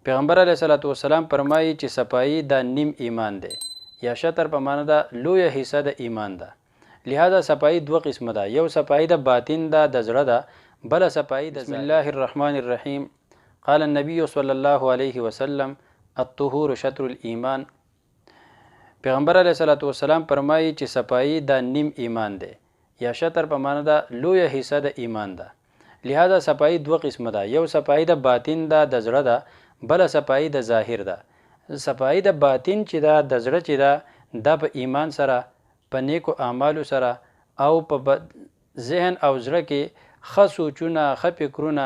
پیغمبر علیه الصلاة والسلام فرمایي چې صفایي دا نیم ایمان دی، یا شطر په معنا ده لویه حصه د ایمان ده. لہذا صفایي دوه قسمه ده، یو صفایي د باطن ده، د زړه ده، بله صفایي د بسم الله الرحمن الرحیم. قال النبي صلی الله علیه وسلم الطهور شطر الایمان. پیغمبر علیه الصلاة والسلام فرمایي چې صفایي دا نیم ایمان دی، یا شطر په معنا ده لویه حصه د ایمان ده. لہذا صفایي دوه قسمه ده، یو صفایي د باطن ده، د زړه ده، بله صفایي د ظاهر ده. صفایي د باطن چې ده، د زړه چې ده، دا په ایمان سره، په نیکو اعمالو سره، او په ذهن او زړه کې ښه سوچونه، ښه فکرونه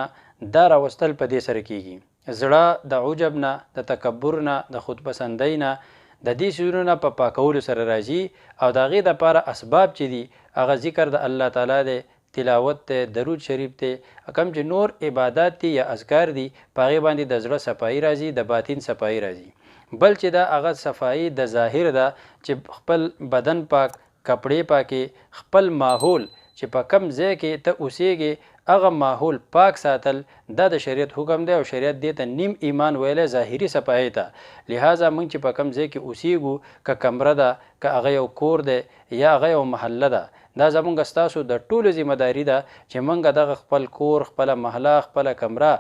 دا راوستل په دې سره کیږي. زړه د عجب نه، د تکبر نه، د خودپسندۍ نه، د دې څیزونو نه په پاکولو سره راځي. او د هغې دپاره اسباب چې دي هغه ذکر د الله تعالی دی، تلاوت دی، درود شریف دی، کوم چې نور عبادات دي یا اذکار دي، په هغې باندې د زړه صفایي راځي، د باطن صفایي راځي. بل چې دا هغه صفایي د ظاهر ده چې خپل بدن پاک، کپړې پاکې، خپل ماحول چې په کم ځای کې ته اوسېږې هغه ماحول پاک ساتل، دا د شریعت حکم دی. او شریعت دې ته نیم ایمان ویلی، ظاهري صفایي ته. لہذا موږ چې په کم ځای کې اوسېږو، که کمره ده، که هغه یو کور دی، یا هغه یو محله ده، دا زمونږ ستاسو د ټولو ذمه داري ده چې موږ دغه خپل کور، خپله محله، خپله کمره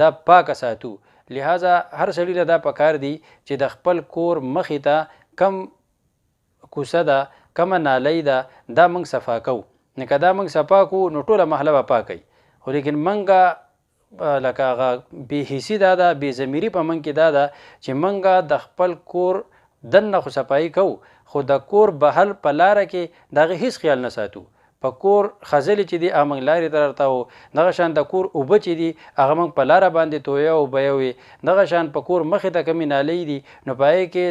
دا پاکه ساتو. لہذا هر سړي له دا پکار دي چې د خپل کور مخې ته کم کوڅه ده، کمه نالۍ ده، دا موږ صفا کوو. نو که دا موږ صفا کوو نو ټوله محله به پاکه وي. خو لیکن موږ لکه هغه بې حسي دا ده، بې ضمیري په موږ کې دا ده چې موږ د خپل کور دننه خو صفایي کوو، خو د کور بهر په لاره کې د هغې هیڅ خیال نه ساتو. په کور خزلې چې دي هغه موږ لارې ته راتاوو، دغه شان د کور اوبه چې دي هغه موږ په لاره باندې تویه او بهیوي، دغه شان په کور مخې ته کومې نالۍ دي نو په هغې کې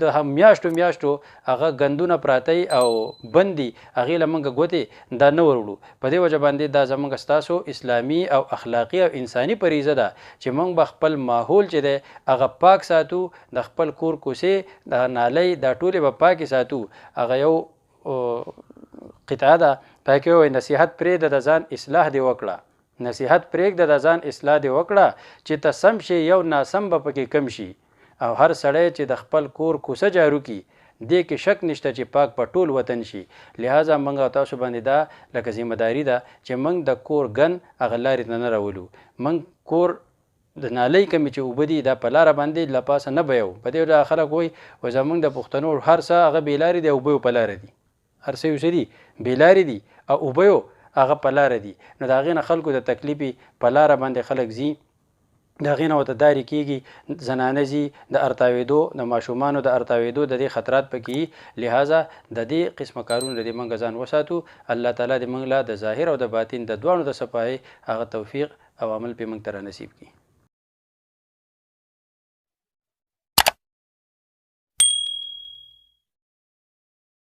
د میاشتو میاشتو هغه ګندونه پراته او بند دي، هغې له موږ ګوتې دا نه وروړو. په دې وجه باندې دا زموږ ستاسو اسلامي او اخلاقي او انساني فریضه ده چې موږ به خپل ماحول چې دی هغه پاک ساتو، د خپل کور کوڅې، د نالۍ دا ټولې به پاکې ساتو. هغه یو قطعه ده په کې وایي نصیحت پرېږده د ځان اصلاح دې وکړه، نصیحت پرېږده د ځان اصلاح دې وکړه چې ته سم شې یو ناسم به پکې کم شي. او هر سړی چې د خپل کور کوڅه جارو کړي دې کې شک نشته چې پاک په ټول وطن شي. لہذا موږ او تاسو باندې دا لکه ذمه داري ده چې موږ د کور ګن هغه لارې ته نه راولو. موږ کور د نالۍ کمې چې اوبه دي دا په لاره باندې له پاسه نه بیو. په دې وجه خلک وایي وایي زموږ د پښتنو هر څه هغه بې لارې دي او اوبه یې په لاره دي، هر څه یې څه دي بې لارې دي او اوبه یې هغه په لاره دي. نو د هغې نه خلکو د تکلیفې په لاره باندې خلک ځي، د هغې نه ورته دارې کېږي، زنانه ځي د ارتاوېدو، د ماشومانو د ارتاوېدو د دې خطرات پکې وي. لہذا د دې قسمه کارونو د دې موږ ځان وساتو. الله تعالی دې موږ له د ظاهر او د باطن د دواړو د صفایۍ هغه توفیق او عمل پې موږ ته را نصیب کړي.